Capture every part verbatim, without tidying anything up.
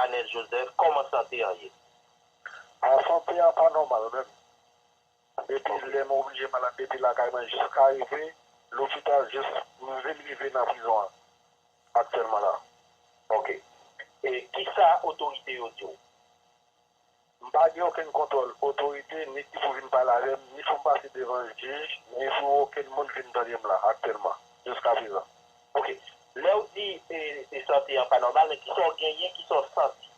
Anèl Joseph, kòman sante an ye? A, sante a pa nòmal menm. Depi lè m oblije malad depi lakay mwen jiska rive lopital, jis m vin rive nan prizon an aktyèlman la. Ok. E kisa otorite yo di w? M pa gen okenn kontwòl otorite, ni ki pou vin pale avè m, ni pou m pase devan jij, ni pou okenn moun vin tande m la aktyèlman, jiska prezan. Ok. Lè w di e, e sante an pa nòmal, men kisa w genyen, kisa w santi?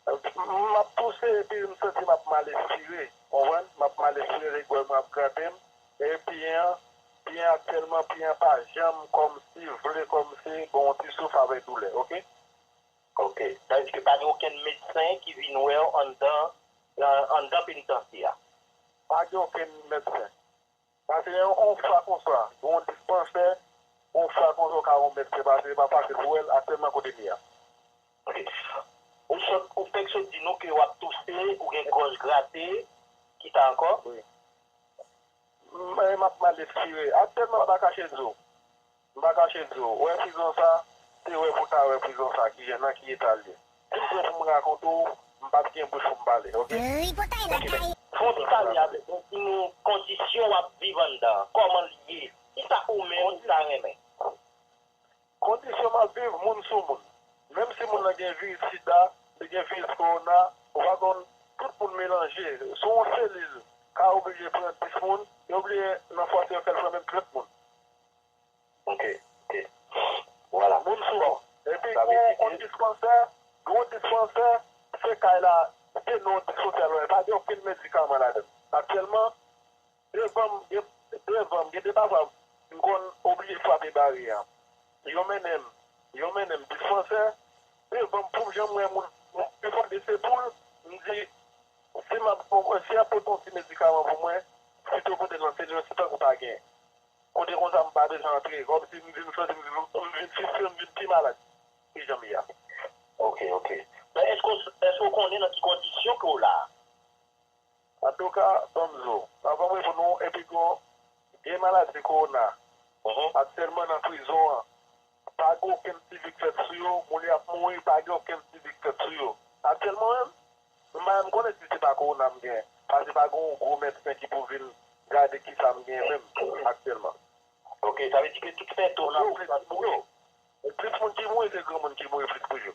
M ap touse epi m santi m ap mal espire, konprann? M ap mal espire, lè gòj mwen ap grate m. E pye an, pye an aktyèlman, pye an pa janm kòmsi vle, kòmsi gon ti souf avèk doulè, ok? Ok. Sa vle di ke pa gen okenn medsen ki vin wè w anndan, anndan penitansye a? Pa gen okenn medsen. Paske yon fwa konsa, gen yon dispansè, yon fwa konsa, w ka wè yon medsen, paske se pa fasil pou wè l aktyèlman kote m ye a. Ok. Ou sot, ou fèk sot di nou ke w ap touse, ou gen gòj grate, kisa ankò? Wi. M, m ap mal espire. Aktyèlman, m pa kache di w. M pa kache di w. Wè prizon sa, se wè pou w ta wè prizon sa, ki jan, nan ki eta l ye. Si m pran pou m rakonte w, m p ap gen bouch pou m pale, ok? Tripotay lakay. Fè yon ti pale avèk nou, di nou kondisyon w ap viv anndan an, kòman l ye, kisa ou menm ou ta renmen? Kondisyon m ap viv, moun sou moun. Menm si moun nan gen viris sida, li gen viris kowona, ou pa konn, tout moun melanje. Sou yon selil, ka oblije pran dis moun, yo oblije nan fòse yo fè l pran menm trant moun. Ok, ok. Vwala. Moun sou moun. Epi, gon, gon dispansè, gon dispansè, se kay la, se non dispansè la, pa gen okenn medikaman ladan l. Aktyèlman, devan m, gen, devan m, gen de pafwa, m konn oblije frape baryè a. Yo mennen m, yo mennen m dispansè, devan m, pou m janm wè moun, moun, devan de se poul, m di, si m ap, si y ap pote yon ti medikaman pou mwen, pito pote l nan selil, se tankou pa gen. Kote konsa m pa bezwen antre, kòmsi m vin santi m vin, m vin fistren, m vin pi malad ki jan m ye a. Ok, ok. Men èske w, èske w konnen nan ki kondisyon ke w la a? Antouka, ban m di w, anvan m reponn ou, epi gon, gen maladi kowona, aktyèlman nan prizon an, pa gen okenn swivi k fèt sou yo, moun y ap mouri, pa gen okenn swivi k fèt sou yo. Aktyèlman menm, m pa menm konnen si se pa kowona m gen, paske pa gen yon gwo medsen ki pou vin gade kisa m gen menm aktyèlman. Ok, sa vle di ke tout sentòm yo, plis moun ki mouri, se granmoun ki mouri plis toujou.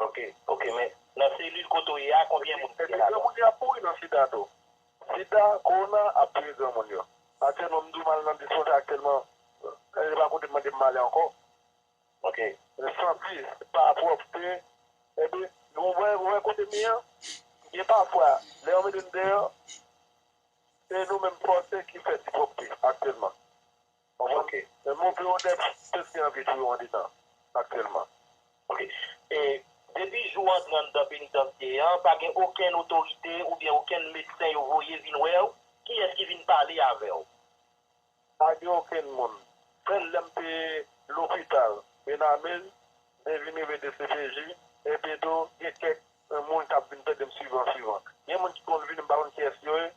Ok, ok, men nan selil kote w ye a, konbyen moun ki gen ladan? Epi granmoun yo ap mouri nan sida tou. Sida, kowona ap touye granmoun yo. Aktyèlman, m di w m al nan dispansè aktyèlman, e pa kote m mande m ale ankò. Ok. Santi, pa pwòpte. Epi, ou wè, ou wè kote m ye an? Gen pafwa, lè yo mete m deyò, se nou menm fòse ki fè ti pwòpte aktyèlman. Konprann? Ok. Men move odè plis ki anvi touye w andedan aktyèlman. Ok. E depi jou w antre anndan penitansye an, pa gen okenn otorite oubyen okenn medsen yo voye vin wè w? Kiyès ki vin pale avè w? Pa gen okenn moun. Sèl lè m te lopital Benamel, m te vin rive D C P J, epi tou gen kèk moun k ap vin tande m swivan swivan. Gen moun ki konn vini, m pa konn kiyès yo ye,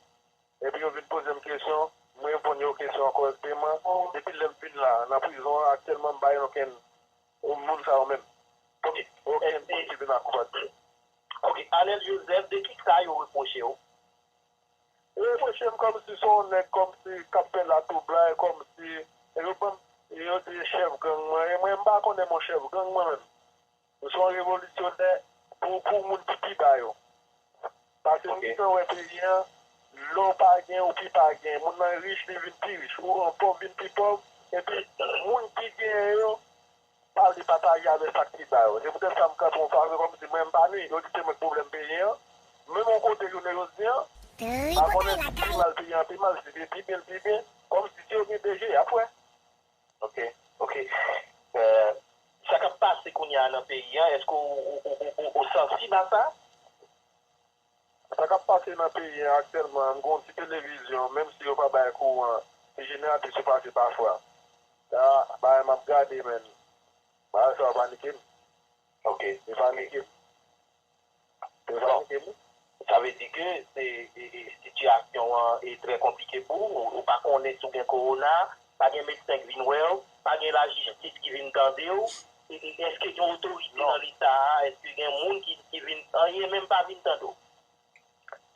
epi yo vin poze m kesyon, m reponn yo kesyon kòrèkteman. Depi lè m vin la, nan prizon an, aktyèlman, m pa gen okenn moun sa yo menm. Ok. Okenn moun ki vin akonpanye m. Ok, Anèl Joseph, de kisa yo repwoche w? Yo repwoche m kòmsi se yon nèg kòmsi k ap fè latwoublay, kòmsi yo ban m, yo di chèf gang mwen. E mwen, m pa konnen m yon chèf gang mwen menm. M se yon revolisyonè pou, pou moun ki pi ba yo. Paske m gentan wè peyi an, lè w pa gen, ou pi pa gen. Moun nan rich, li vin pi rich. Ou an pòv, vin pi pòv. Epi, moun ki genyen yo, pa vle pataje avèk sa k pi ba yo. Se poutèt sa m kanpe yon fason kòmsi mwen m pa nwi. Yo di se mwen k pwoblèm peyi an. Menm yon kote jounen jodi an, m pa konnen si l pi mal peyi an pi mal, si se pi byen l pi byen. Kòmsi si yo gen D G, y ap wè. Ok, ok. Sa k ap pase kounye a nan peyi an, èske w, w, w, w, w, w sansib a sa? Sa k ap pase nan peyi an aktyèlman, m gen yon ti televizyon, menm si yo pa bay kouran, ti jeneratris yo pase pafwa. Sa, bagay m ap gade, men bagay sa yo panike m. Ok. Yo panike m. Yo panike m. Sa vle di ke se, e, e, sitiyasyon an e trè konplike pou ou. Ou pa konnen si w gen kowona, pa gen medsen k vin wè w, pa gen lajistis ki vin tande w. e, e, èske gen otorite nan Leta a? Èske gen moun ki, ki vin, anyen menm pa vin tande w?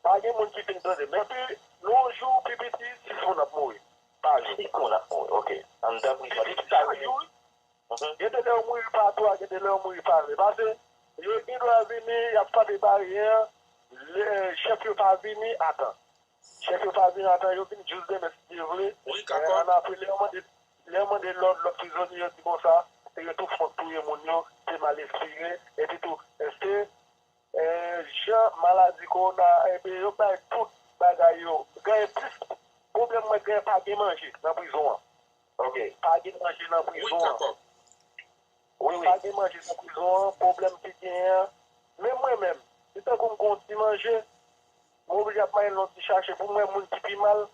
Pa gen moun ki vin tande m. Epi, nan yon jou, pi piti, sis moun ap mouri. Pa jou. Sis moun ap mouri, ok. Anndan prizon depi sa rive. Gen de lè yo mouri pa twa, gen de lè yo mouri pa ven. Paske yo gen dwa vini, y ap frape baryè, lè chèf yo pa vini, atan. Chèf yo pa vini, atan, yo vin jis demen, si Dye vle. Wi, kapab. Annapre, lè yo mande, lè yo mande lòd, lòt prizonye yo di konsa, se yo tou fòk touye moun yo, se mal enspire, epi tou, se, eh, jan maladi kowona, ebyen, yo bay tout bagay yo, genyen plis, pwoblèm mwen genyen pa gen manje nan prizon an. Ok. Pa gen manje nan prizon an. Wi, wi. Pa gen manje nan prizon an, pwoblèm ki genyen an. Men mwen menm, si tankou m gen yon ti manje, m oblije ap mande yon ti chache. Pou mwen, moun ki pi mal,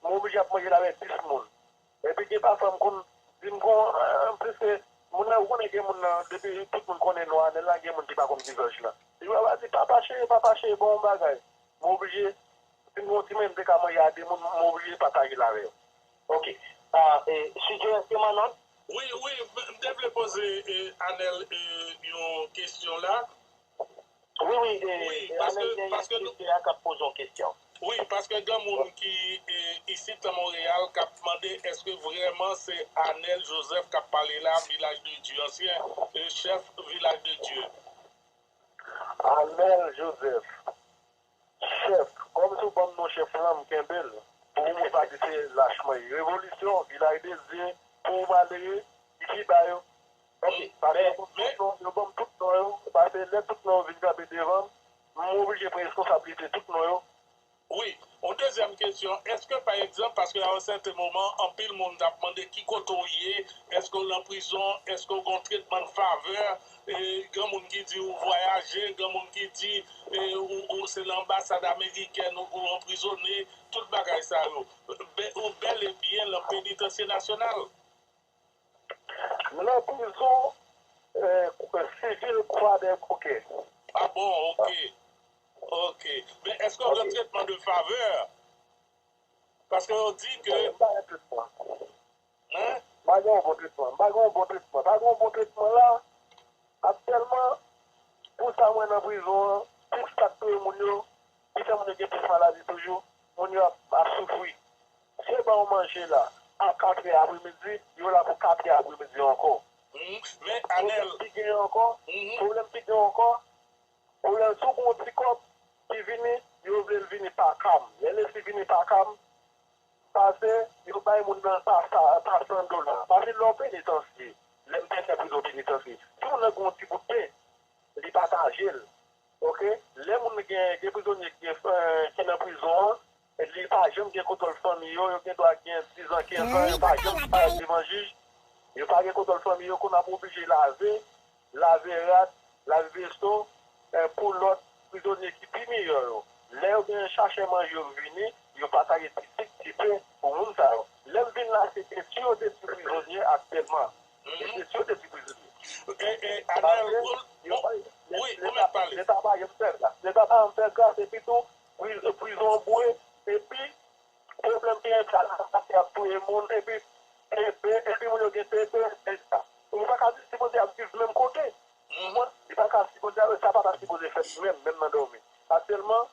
m oblije ap manje l avèk dis moun. Epi gen pafwa m konn di m kon, eh, piske moun nan, ou konnen gen moun nan, depi tout moun konnen non Anèl la, gen moun ki pa konn vizaj la. Li va di, "Papa cheri, papa cheri, bon bagay." M oblije, si m gen yon ti manje m te ka manje a de moun, m oblije pataje l avè yo. Ok. Ah, e, Sidyo, èske m an nòt? Wi, wi, m te vle poze, e, Anèl, e, yon kesyon la. Wi, wi, e, wi, e, paske, Anèl gen paske nou, Sidyo a k ap poze yon kesyon. Wi, paske gen moun ki, e, isit nan Monreyal k ap mande èske vrèman se Anèl Joseph k ap pale la, Vilaj de Dye, ansyen, e, chèf Vilaj de Dye. Anèl Joseph. Chèf, kòm si w ban m non chèf lan, m kenbe l. Pou mwen pa di se lach mwen ye. Revolisyon, Vilaj de Dye, pou malere, ki pi ba yo. Ok, paske yo ban m tout non, yo ban m tout non yo. Paske lè tout non yo vin kanpe devan m, m oblije pran responsablite tout non yo. Wi, yon dezyèm kesyon, èske pa egzanp, paske a yon sèten moman, anpil moun t ap mande ki kote w ye, èske w nan prizon, èske w gen yon tretman favè, e, gen moun ki di ou vwayaje, gen moun ki di, e, ou, ou se nan anbasad amerikèn ou, ou anprizone, tout bagay sa yo. Bè-, ou bèl e byen nan penitansye nasyonal. Nan prizon, e, sivil Kwadèboukè. Ah bon, ok. Ok. Men èske w gen tretman de favè? Paske yo di ke... M pa gen tretman. Hein? M pa gen yon bon tretman. M pa gen yon bon tretman. Pa gen yon bon tretman la. Aktyèlman, pou sa mwen nan prizon an, plis sa k touye moun yo, ki fè moun yo gen plis maladi toujou, moun yo ap, ap soufri. Si yo ba w manje la, a katrè apremidi, yo la pou katrè apremidi ankò. Mhm. Men, Anèl. Pwoblèm ki genyen ankò, mhm, pwoblèm ki genyen ankò, pou lè si w gen yon ti kòb ki vini, yo vle l vini pa kam. Lè l vini pa kam, pase, yo bay moun nan pa sa, pa san dola. Pase lè w penitansye, lè m te fè prizon penitansye, si moun nan gen yon ti bout pen, li pataje l. Ok? Lè moun gen, gen prizonye ki, eh, ki nan prizon an, li pa janm gen kontwòl fanmi yo, yo gen dwa gen diz an, kenz an, yo pa janm parèt devan jij, yo pa gen kontwòl fanmi yo, kounye a pou oblije lave, lave rad, lave vesto, eh, pou lòt prizonye ki pi meyè yo. Lè yo gen chache manje yo vini, yo pataje ti sik, ti pen pou moun sa yo. Lè m vin la, se etid yo detwi prizonye aktyèlman. Mhm. Se etid yo detwi prizonye. E, e, Anèl, paske yo pa, wi, ou mèt pale. Leta pa janm fè gras. Leta pa janm fè gras, epi tou, pri-, prizon an boure, epi pwoblèm ki gen sa la, se ap touye moun, epi, epi, epi moun yo gen pepe, e sa. Ou pa ka di sipoze ap viv menm kote. Mhm. Li pa ka sipoze, sa pa ta sipoze fèt menm, menm nan dòmi. Aktyèlman,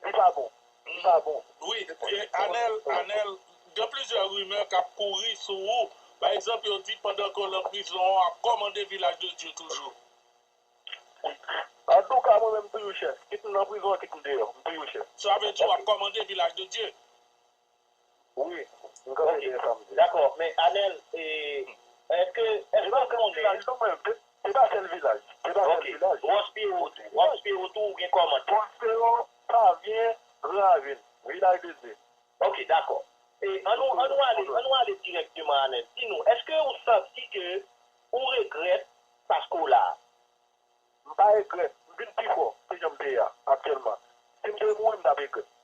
li pa bon. Li pa bon. Wi, e, Anèl, Anèl, gen plizyè rimè k ap kouri sou ou. Pa egzanp, yo di pandan ke w nan prizon an, w ap kòmande Vilaj de Dye toujou. Antouka, mwen menm, m toujou chèf. Kit m nan prizon an, kit m deyò, m toujou chèf. Sa vle di w ap kòmande Vilaj de Dye? Wi, m kanpe dèyè sa m di. Dakò, men Anèl, e, èske, èske w konnen? Se pa sèl vilaj non, mwen, se, se pa sèl vilaj. Se pa sèl vilaj. Wòspiyero tou, Wòspiyero tou, ou gen kòmand? Wòspiyero, Savyen, Gran Ravin, Vilaj de Dye. Ok, dakò. E, an nou, an nou ale, an nou ale dirèkteman, Anèl. Di nou, èske ou santi ke ou regrèt paske w la a? M pa regrèt. M vin pi fò ke jan m te ye a aktyèlman. Si m te mouri, m t ap regrèt.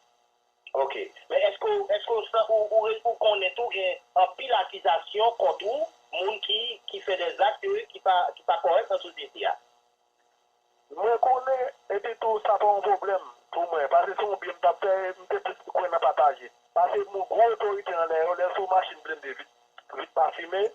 Ok. Men èske w, èske w san-, ou, ou, ou konnen tou gen anpil akizasyon kont ou, moun ki, ki fè dè zak ki pa, ki pa kòrèk nan sosyete a? Mwen konnen, epi tou, sa pa yon pwoblèm pou mwen, paske se yon byen m t ap fè, m te plis kwè nan pataje. Paske moun gwo otorite anlè yo, lè se yon machin blende vit, vit pa fimen,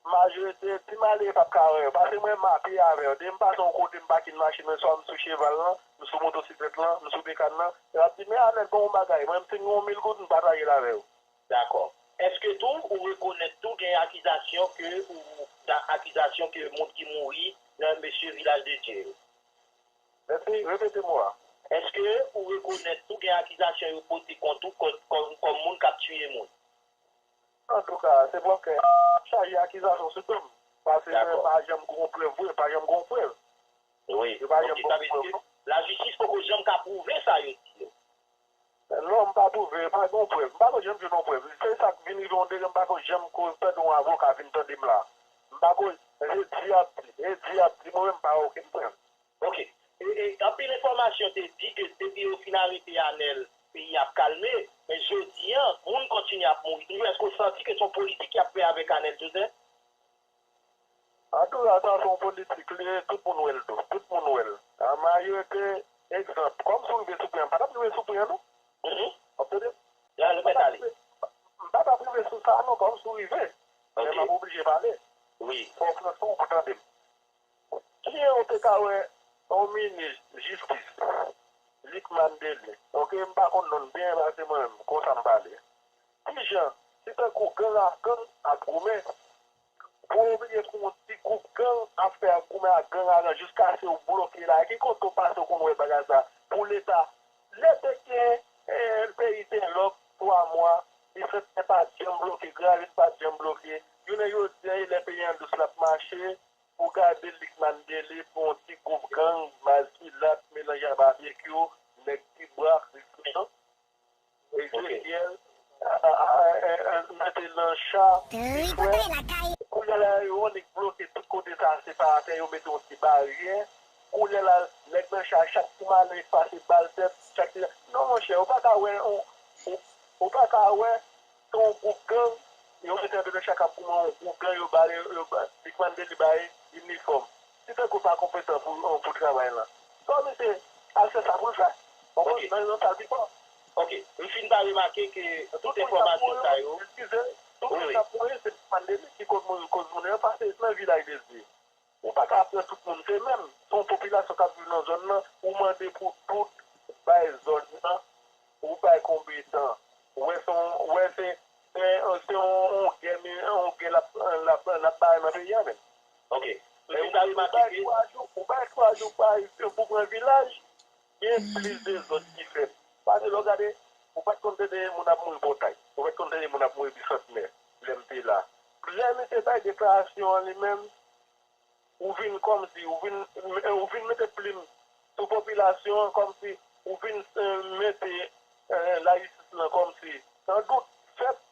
Majorite, ti malere p ap ka wè yo. Paske mwen, m ape avè yo. Depi m pase yon kote, m pake machin mwen, swa m sou cheval lan, m sou motosiklèt lan, m sou bekàn lan, yo ap di, "Men Anèl, bon bagay." Mwen, m si m gen yon mil goud, m pataje l avè yo. Dakò. Èske tou, ou rekonèt tou gen akizasyon ke, ou, da, akizasyon ke moun ki mouri nan mesye Vilaj de Dye yo? Mèsi, repete mo a. Èske ou rekonèt tou gen akizasyon yo pote kont ou kòm, kòm, kòm moun k ap tiye moun? Antouka, se pwòp kè y ap chaje akizasyon sou do m. Paske mwen pa janm gon prèv vre, pa janm gon prèv. Wi, yo pa janm ok, sa vle di ke lajistis poko janm ka pwouve sa yo di yo. Non, m pa pwouve, pa gon prèv. M pa ko janm jwenn yon prèv. Se sa k vin rive yon degre, m pa ko janm ko tande yon avoka vin tande m la. M pa ko, e di y ap di, e di y ap di, mwen menm m pa okenn prèv. Ok. E, e, anpil enfòmasyon te di ke depi yo fin arete Anèl, peyi a ap kalme, men jodi a, moun kontinye ap mouri toujou. Èske w santi ke se yon politik y ap fè avèk Anèl Joseph? Antouka, sa se yon politik, li, tout moun wè l tou. Tout moun wè l. An majorite, egzanp, kòm si w rive sou pwen an, m pa t ap rive sou pwen an, non. Mhm. W ap tande? Ya, repèt ale. M pa t ap rive sou sa, non, kòm si w rive. Men m ap oblije pale. Wi. Fò w pran san w pou tande m. Kijan w te ka wè yon minis jistis, Lucmane Dely, ok, m pa konn non l byen, paske mwen menm, konsa m pale. Kijan, si tankou gang ak gang ap goumen, pou w oblije pou yon ti gwoup gang ap fè ap goumen ak gang ak gang jiskaske w bloke la, ki kote w pase w konn wè bagay sa pou Leta? Lè te gen, eh, peyi te lòk twa mwa, Lisantè pa t janm bloke, Gravil pa t janm bloke. Jounen jodi a, e lè peyi an dous l ap mache, pou gade Lucmane Dely pou yon ti gwoup gang, baz pilat, melanje a babekyou, nèg ti bwa, Kristan, Ezekyèl, a, a, a, a, mete nan cha, ti frè. Kounye a la, yo annik bloke tout kote sa, separatè, yo mete yon ti baryè. Kounye a la, nèg nan cha, chak ti malere pase bal tèt, chak ti, non, monchè, ou pa ka wè, ou, ou, ou pa ka wè, se yon gwoup gang, yo mete antre nan cha k ap goumen, yon gwoup gang, yo ba, yo, yo ba, Lucmane Dely bay inifòm. Ti tankou pa konpetan pou, pou travay la. Sa misye al fè sa pou l fè. Ou konprann? Nan, nan sal pi fò. Ok. M fin pa remake ke tout enfòmasyon sa yo. Eskize, tout moun k ap mouri, se Lucmane Dely ki koz moun, koz moun yo pase nan Vilaj de Dye. Ou pa ka pran tout moun se menm. Se yon popilasyon k ap viv nan zòn nan, ou mande pou tout bay zòn nan, ou bay konbetan. Ou wè se yon, ou wè se, se, se yon, yon gè, yon gè l ap, l ap, l ap bay nan peyi a menm. Ok. M fin pa remake ke ou bay twa jou, ou bay twa jou, bay, pou pran Vilaj, gen plis dezòd ki fèt. Paske lè w gade, ou pa t konn tande moun ap mouri Pòtay. Ou pa t konn tande moun ap mouri Bisantnè, lè m te la. Lè misye bay deklarasyon an li menm, ou vin kòmsi, ou vin, ou vin mete plim sou popilasyon an, kòmsi ou vin, eh, mete, eh, lajistis lan kòmsi nan dout fèt.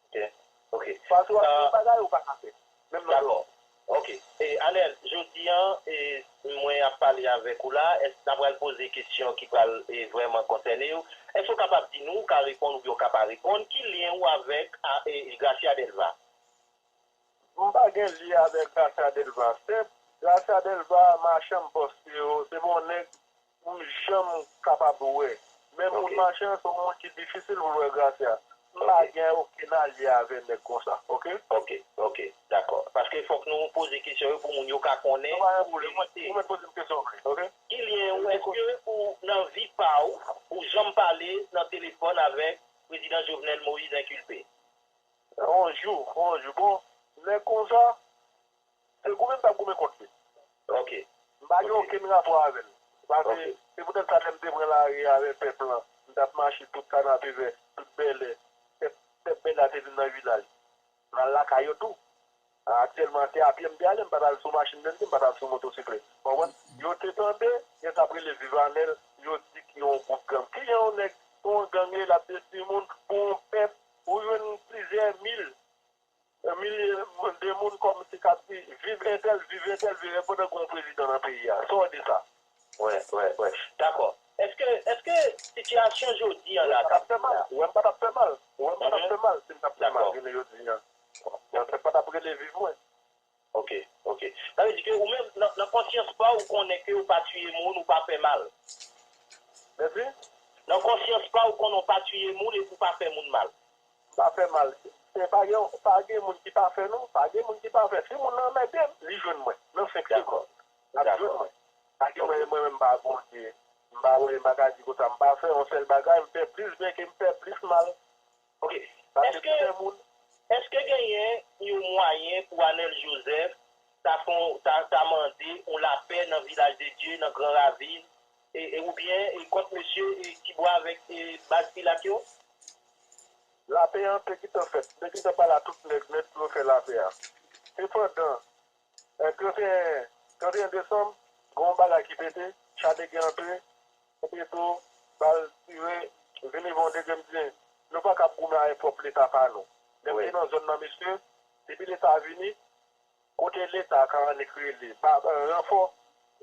Ok, ok. Paske w ap di yon bagay ou pa ka fè. Menm nan... Dakò. Ok. E, Anèl, jodi a, e, mwen ap pale avèk ou la, èske n a pral poze kesyon ki pral, e, vrèman konsène w? Èske w kapab di nou, ou ka reponn oubyen w ka pa reponn, ki lyen ou avèk, a, e, Gracia Delva? M pa gen lyen avèk Gracia Delva. Senp, Gracia Delva, machann m pòs yo, se pa yon nèg m janm kapab wè. Men moun machann, se yon moun ki difisil pou l wè Gracia. M pa gen okenn alye avè nèg konsa, ok? Ok, ok, dakò. Paske fòk nou poze kesyon yo pou moun yo ka konnen. Ou pa gen pwoblèm, ou mèt poze m kesyon vre, ok? Ki lyen ou, èske ou nan vi pa w, ou janm pale nan telefòn avèk prezidan Jovenel Moïse enkilpe? On jou, on jou. Bon, nèg konsa, se goumen m t ap goumen kont li. Ok. M pa gen okenn rapò avè l. Paske se poutèt sa lè m te pran lari a avè pèp lan, m t ap mache tout Kanapevè, tout Bèlè. Pèp, pèp Bèlè a te vin nan vilaj. M al lakay yo tou. Aktyèlman, se a pye m te ale, m pa t al sou machin blende, m pa t al sou motosiklèt. Konprann? Yo te tande, yo t ap rele Viv Anèl, yo di ki yon gwoup gang. Kijan yon nèg, yon gang ye, l ap detwi moun pou yon pèp, ou jwenn plizyè mil, milye de moun kòmsi k ap di, "Viv entèl, viv entèl, viv entèl," pandan gen yon prezidan nan peyi a. Sa w di sa? Wè, wè, wè. Dakò. Èske, èske sitiyasyon jodi an la, m pa t ap fè mal. Wè, m pa t ap fè mal. Wè, m pa t ap fè mal si m t ap fè mal jounen jodi an. Mwen, m pa t ap rele viv mwen. Ok, ok. Sa vle di ke ou menm, nan, nan konsyans pa w, ou konnen ke ou pa tiye moun, ou pa fè mal. Mèsi. Nan konsyans pa w, ou konnen ou pa tiye moun epi ou pa fè moun mal. M pa fè mal. Men pa gen, pa gen moun ki pafè non. Pa gen moun ki pafè. Si moun nan anmède m, li jwenn mwen. Nan senk segonn. L ap jwenn mwen. Pa gen mwen, mwen menm m pa Bondye. M pa, mwen m pa ka di konsa m pafè yon sèl bagay, m fè plis byen ke m fè plis mal. Ok. Paske m fè moun. Èske genyen yon mwayen pou Anèl Jozèf ta fon, ta, ta mande yon lapè nan Vilaj de Dye, nan Gran Ravin, e, e, oubyen e, kont mesye e, Tibwa avèk e, baz Pilat yo? Lapè an te gentan fèt. Te gentan pale a tout nèg nèt pou yo fè lapè a. Sepandan, e, trannteyen, trannteyen desanm, gen yon bagay ki pete, cha de gè antre, Pito, bal tire, vini van de grenn byen. Nou pa ka ap goumen avèk pwòp Leta pa nou. Lè m te nan zòn nan, mesye, depi Leta vini, kote Leta ka annik rele ba, ranfò,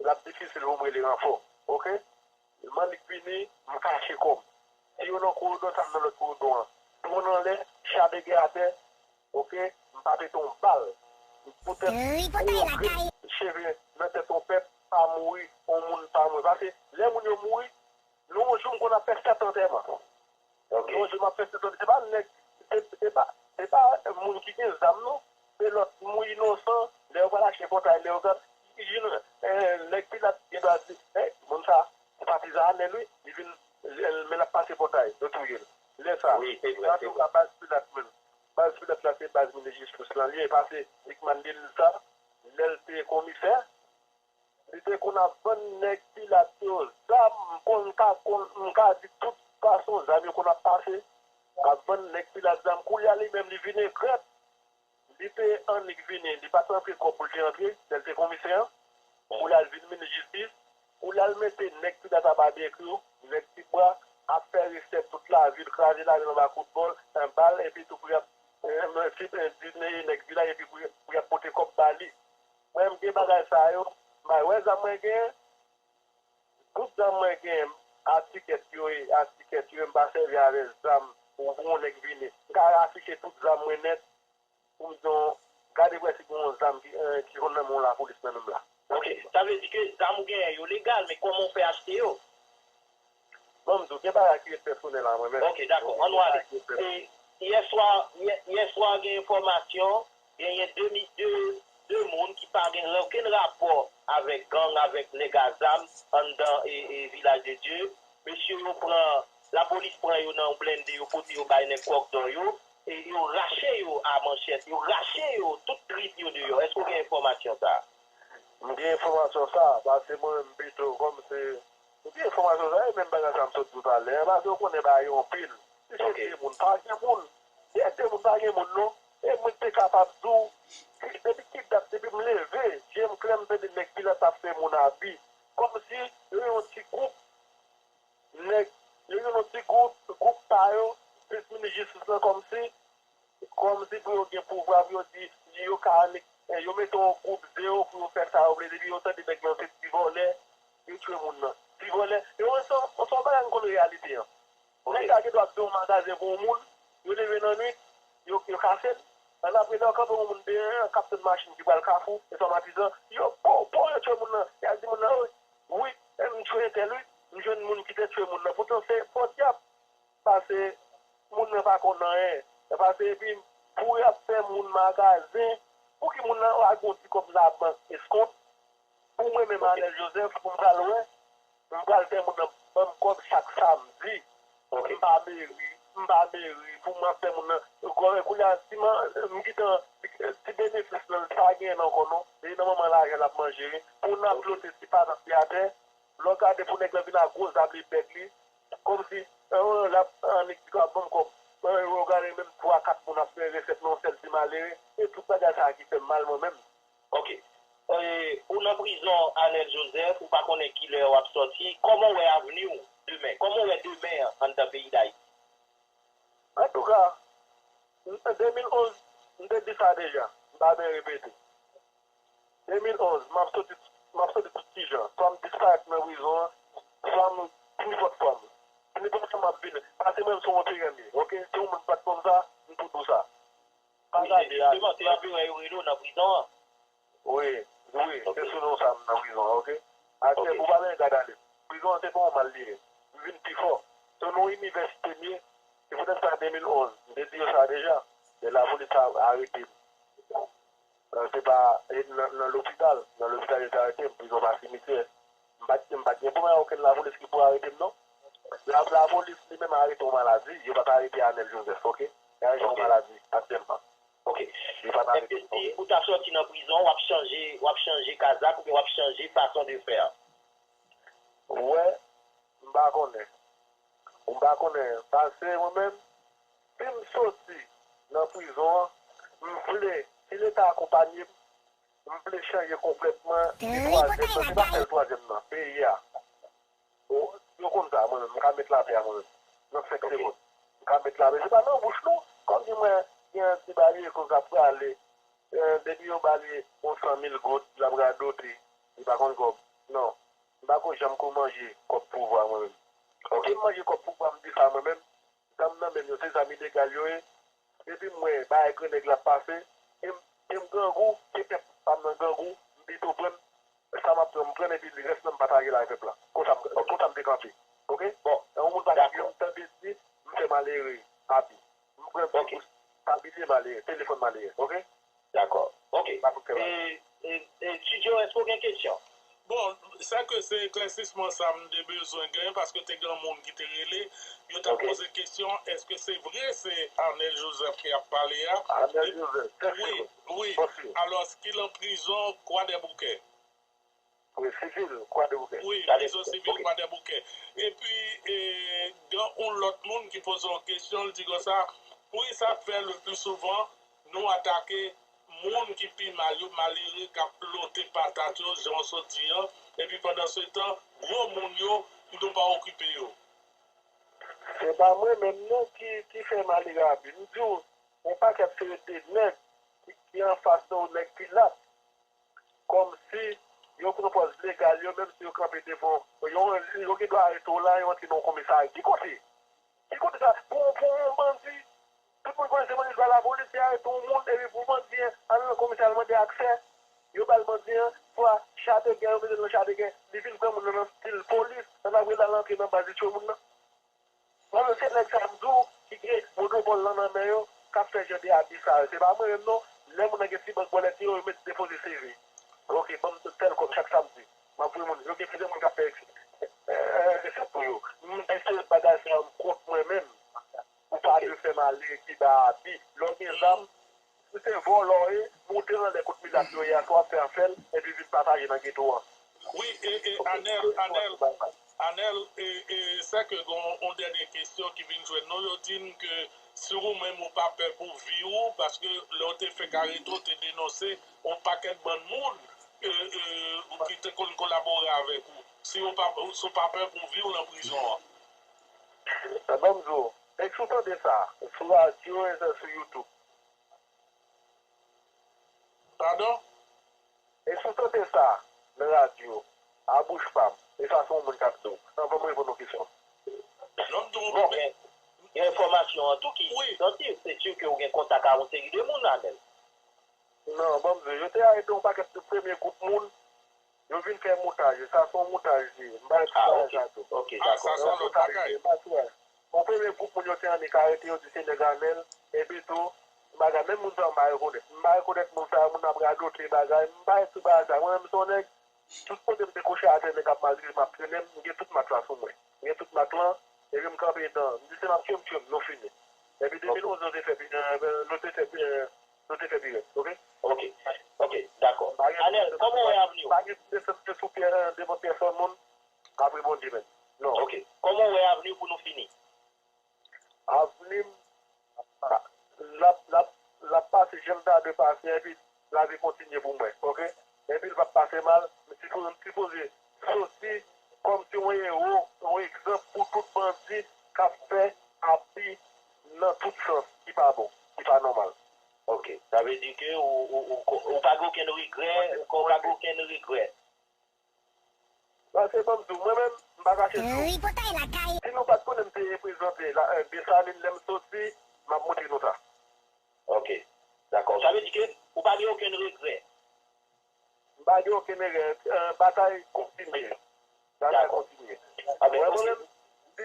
l ap difisil pou m rele ranfò. Oke? M annik vini, m kache kò m. Si yo nan koridò, sa m nan lòt koridò an. Dwòn anlè, cha de gè atè, oke, m pa pete yon bal. Poutèt yon grenn cheve nan tèt yon pèp pa mouri, yon moun pa mouri. Paske lè moun yo mouri, nou yon jou m konn ap fè sèt antèman. Nou yon jou m ap fè sèt antèman. Se pa nèg, se, se pa, se pa moun ki gen zam non. Se lòt moun inosan, lè yo pral achte pòtay, lè yo gad, nèg Pilat gen dwa di, hey, moun sa, se patizan Anèl wi, li vin, men l ap pase pòtay, yo touye l. Lè sa, antouka, baz Pilat menm. Baz Pilat la se baz minis jistis lan li ye, paske Dick Mandel sa, lè l te komisè, li te konn ap vann nèg Pilat yo zam, m konn ka konn, m ka di tout fason zam yo konn ap pase, ap vann nèg Pilat zam. Koulye a li menm li vin egrèt, li te annik vini, li pa t rantre kòb pou l te rantre, lè l te komisè an, pou l al vin minis jistis, pou l al mete nèg Pilat a babekyou, nèg Tibwa, ap fè resèt tout lavil, kraze lavil anba kout bòl, bal, epi tou pou y ap, e, e, di nèg vilaj, epi pou y ap, pou y ap pote kòb ba li. Mwen, m gen bagay sa yo, m pa wè zam mwen genyen, tout zam mwen genyen, a tikèt yo ye, a tikèt yo ye, m pa sèvi avè zam pou, pou yon nèg vini. M ka afiche tout zam mwen nèt, pou m di w, gade pou wè si gen yon zam ki, eh, ki konn nan men yon lapolis nan men m la. Ok, sa vle di ke zam ou genyen yo legal, men kòman w fè achte yo? Bon, m di w, gen bagay ki ret pèsonèl a mwen menm. Ok, dakò, ann nou ale. E, yè swa, yè, yè swa gen enfòmasyon, genyen de mi, de, de moun ki pa gen okenn rapò avèk gang, avèk nèg a zam anndan e, e Vilaj de Dye. Mesye yo pran, lapolis pran yo nan yon blende, yo pote yo bay nèg Kòkdò yo, e yo rache yo a manchèt, yo rache yo, tout trip yo deyò. Èske w gen enfòmasyon sa a? M gen enfòmasyon sa a, paske mwen menm pito, kòm se, m gen enfòmasyon sa a, e menm bagay sa a m sot di w talè a, paske w konnen bagay yo anpil. Si se de moun, pa gen moun. Si se de moun, pa gen moun non. E mwen te kapab di w, depi ki dat, depi m leve, je m klè, m tande nèg Pilat ap fè moun abi. Kòmsi yo yon ti gwoup nèg, yo gen yon ti gwoup, gwoup pa yo, plis minis jistis lan kòmsi, kòmsi pou yo gen pouvwa, pou yo di, yo ka annik, eh, yo mete yon gwoup zen yo pou yo fè sa yo vle, depi yo tande nèg lan se ti vòlè, yo tchwe moun nan. Ti vòlè, yo wè se yon, se yon bagay m konn reyalite an. Nèg sa gen dwa ap fè yon magazen pou yon moun, yo leve nan nwit, yo, yo kase l. Annapre, lè yo kanpe yon moun deyò an, k ap tann machin ki pral Kafou, e sòmatizan, yo, po, po, yo tchwe moun nan. Y al di moun nan, wi, wi, e m tchwe entèl, wi. M jwenn moun ki te tchwe moun nan. Poutan se podyab. Pase moun nan pa konn anyen. Pase epi pou y ap fè moun magazen, pouki moun nan al gen yon ti kòb labank eskont, pou mwen menm Anèl Jozèf, pou m pral wè, m pral fè moun nan ban m kòb chak samdi. M pa meri, m pa meri, pou m ap fè moun nan, koulye a, si m, m gentan, ti benefis lan, li pa genyen ankò non. E nan manman lajan l ap manje, wi. Pou n ap lote ti patat li atè, lè w gade pou nèg lan vin ak gwo zam li bèk li, kòmsi, eh, l ap annik di k ap ban m kòb. Eh, w gade menm twa, kat moun ap fè resèt nan yon sèl ti malere. E tout bagay sa a ki fè m mal mwen menm. Ok. Eh, ou nan prizon, Anèl Jozèf, ou pa konnen kilè w ap sòti. Kòman w wè avni w demen? Kòman w wè demen an anndan peyi Dayiti? Antouka, de mil onz, m te di sa deja. M pa bezwen repete. De mil onz, m ap soti, m ap soti tout kijan. Swa m disparèt nan prizon an, swa m, nenpòt fòm. Nenpòt fòm m ap vini. Pase mwen, m se yon anperè m ye, oke? Si yon moun pa t konn sa, m tou di w sa. Pa gade a. Wi, se jisteman, se anperè yo rele w nan prizon an. Wi, wi, se sou non sa m nan prizon an, oke? Atè, pou pale, gade ale. Prizon an se pa yon mal li ye. M vin pi fò. Se nan yon inivèsite m ye. Se poutèt sa de mil onz, m te di yo sa deja. Lè lapolis a- arete m, se pa e nan nan lopital. Nan lopital yo te arete m, prizon pa simityè. M pa t- m pa t gen pwoblèm ak okenn lapolis ki pou arete m, non. La- Lapolis li menm arete yon maladi, yo pa t arete Anel Joseph, oke? Yo arete yon maladi aktyèlman. Oke. Yo pa t arete m, oke? Ou ta sòti nan prizon, w ap chanje, w ap chanje kazak oubyen w ap chanje fason de fè? Ou wè, m pa konnen. M pa konnen. Paske mwen menm, si m soti nan prizon an, m vle, si Leta akonpanye m, m vle chanje konplètman de twazyèm nan. Se pa sèl twazyèm nan, peyi a. Yo konn sa, mwen menm, m ka met lapè a mwen menm. Nan senk segonn. M ka met lapè. Se pa nan bouch non. Kòm di mwen, gen ti bagay konsa k prale. Depi yo ba li yon san mil goud, l ap radote. Li pa konn kòb. Non. M pa ko janm ko manje kòb pouvwa mwen menm. Oke, m manje kòb pouvwa, m di sa mwen menm. Zam nan men m yo, se zam ilegal yo ye. Depi m wè bagay grannèg la ap pase, e m e m grangou, ke pèp pa m nan grangou, m pito pran sa m ap pran, m pran epi rès nan m pataje l ak pèp la. Konsa m konsa m te kanpe. Oke? Bon, yon moun pa ka di m tande di m fè malere abi. M pran ti kous tabliye malere, telefòn malere. Oke? Dakò. Oke. E, e, e, Studio, èske w gen kesyon? Bon, sèke se eklèsisman sa m te bezwen gen, paske te gen moun ki te rele, yo t ap poze kesyon, èske se vre se Arnel Joseph ki ap pale a? Arnel Joseph, wi, wi. Alòs, ki lan prizon Kwadèboukè. Wi, sivil, Kwadèboukè. Wi, prizon sivil Kwadèboukè. Epi, e, gen yon lòt moun ki poze yon kesyon, l di konsa, poukisa fè le pli souvan nou atake moun ki pi mal yo, malere k ap lote patat yo, jan w sot di an, epi pandansetan, gwo moun yo, nou pa okipe yo? Se pa mwen menm non ki, ki fè malere abi. M di w, yon pakèt se de nèg ki, ki anfas nou, nèg Pilat. Kòmsi yo pran pòz legal yo, menm si yo kanpe devan, yo, yo gen dwa arete w la, yo antre nan yon komisarya. Ki kote? Ki kote sa? Pou, pou yon bandi, tout moun konnen se bandi, se pa lapolis ki arete yon moun, epi pou bandi an al nan komisarya al mande aksè, yo ba l bandi an, swa cha de gè, yo mete l nan cha de gè, li vin pran moun nan nan stil polis, nan apre l al antre nan baz, li tchwe moun nan. Mwen menm se nèg sa m di w ki gen monopòl lan nan men yo k ap fè jan de abi sa yo. Se pa mwen menm non. Lè moun nan gen ti bank bòlèt yo, yo met depoze seve. Oke, ban m tèl kòb chak samdi. M ap voye moun. Yo gen plizyè moun k ap fè reset pou yo. M eseye bagay sa yo m kont mwen menm. Ou pa dwe fè malere ki bay abi. Lè w gen zam, si se vòlò w ye, moute anlè kot milat yo ye a, swa fè afè l, epi vin pataje nan geto an. Wi, e, e, Anèl, Anèl, Anèl, e, e, sèke gon yon dènye kesyon ki vin jwenn nou, yo di n ke si ou menm ou pa pè pou vi w, paske lè w te fèk arete, w te denonse yon pakèt bann moun, e, e, ki te konn kolabore avèk ou. Si w pa, si w pa pè pou vi w nan prizon an. Ban m di w, èske w tande sa? Sou radyo e sou YouTube. Padon? E si w tande sa nan radyo, a bouch pa m, e sa se yon moun k ap di w. Anvan m reponn yon kesyon. Non, m di w. Bon, gen, gen enfòmasyon an tou ki santi, se si ke w gen kontak a yon seri de moun, Anèl. Non, ban m di w, yo te arete yon pakèt de premye gwoup moun, yo vin fè montaj, e sa se yon montaj li ye. M pa eksplike sa tou. Ah, ok, dakò. Sa se yon lòt bagay. Yon premye gwoup moun yo te annik arete, yo di se nèg Anèl, epi tou, bagay, menm moun sa yo m pa rekonèt. M pa rekonèt moun sa yo, moun ap radote bagay, m pa ret sou bagay sa. Mwen menm se yon nèg, tout kote m te kouche atè, nèg ap maltrete m, ap trennen m, m gen tout mak la sou mwen. M gen tout mak lan, epi m kanpe etan, m di se m ap tchwe m, tchwe m, nou fini. Epi de mil onz, nou te fè, nou te fè, nou te fè pi rèd, oke? Oke, oke, dakò. Anèl, kòman w wè avni w? Pa gen ti desant sou pyè, devan pyèsòn moun, m ap reponn li menm. Non. Oke. Kòman w wè avni w pou nou fini? Avni m, l ap, l ap, l ap pase jan l ta dwe pase, epi lavi kontinye pou mwen, oke? Epi l p ap pase mal, m sipo-, m sipoze soti kòmsi yon ewo, yon egzanp pou tout bandi k ap fè abi nan tout sans ki pa bon, ki pa nòmal. Ok, sa vle di ke ou, ou, ou, ou pa gen okenn regrè, ou pa gen okenn regrè. Paske ban m di w, mwen menm, m pa kache di w. Tripotay lakay. Si nou pa t konnen m te reprezante la, eh, Desalin lè m soti, m ap montre nou sa. Ok, dakò. Sa vle di ke ou pa gen okenn regrè? M pa gen okenn regrè. Eh, batay kontinye. Batay kontinye. Dakò. Mwen menm, si,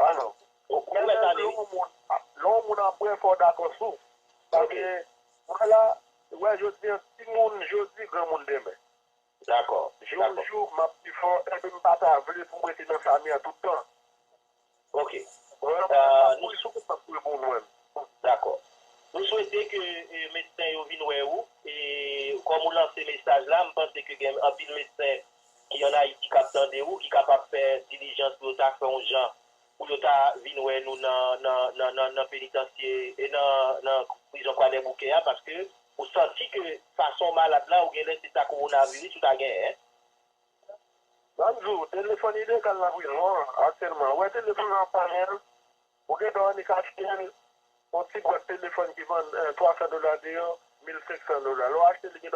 ah non. Ou, ou mèt ale, wi. Lè yon moun, lè yon moun ap wè fò w dakò sou. Paske, vwala, ou wè jodi a, timoun jodi, granmoun demen. Dakò. Jou jou, m ap pi fò, epi m pa ta vle pou m rete nan fami an tout tan. Ok. Mwen, m ap kouri sou kont m ap kouri pou mwen. Dakò. Nou swete ke e, medsen yo vin wè ou. E kòm ou lanse mesaj la, m panse ke gen anpil medsen ki ann Ayiti k ap tande ou, ki kapab fè dilijans pou yo ta fè yon jan, pou yo ta vin wè nou nan, nan, nan, nan, nan penitansye e nan, nan prizon Kwadèboukè a, paske ou santi ke fason w malad la, ou genlè se sa kowonaviris ou ta genyen. Ban m di w, telefòn ilegal nan prizon an aktyèlman. Ou wè telefòn nan w pa gen l, ou gen dwa annik achte l, yon ti bwat telefòn ki vann eh, twa san dola deyò, mil senk san dola. Lè w achte l, li gen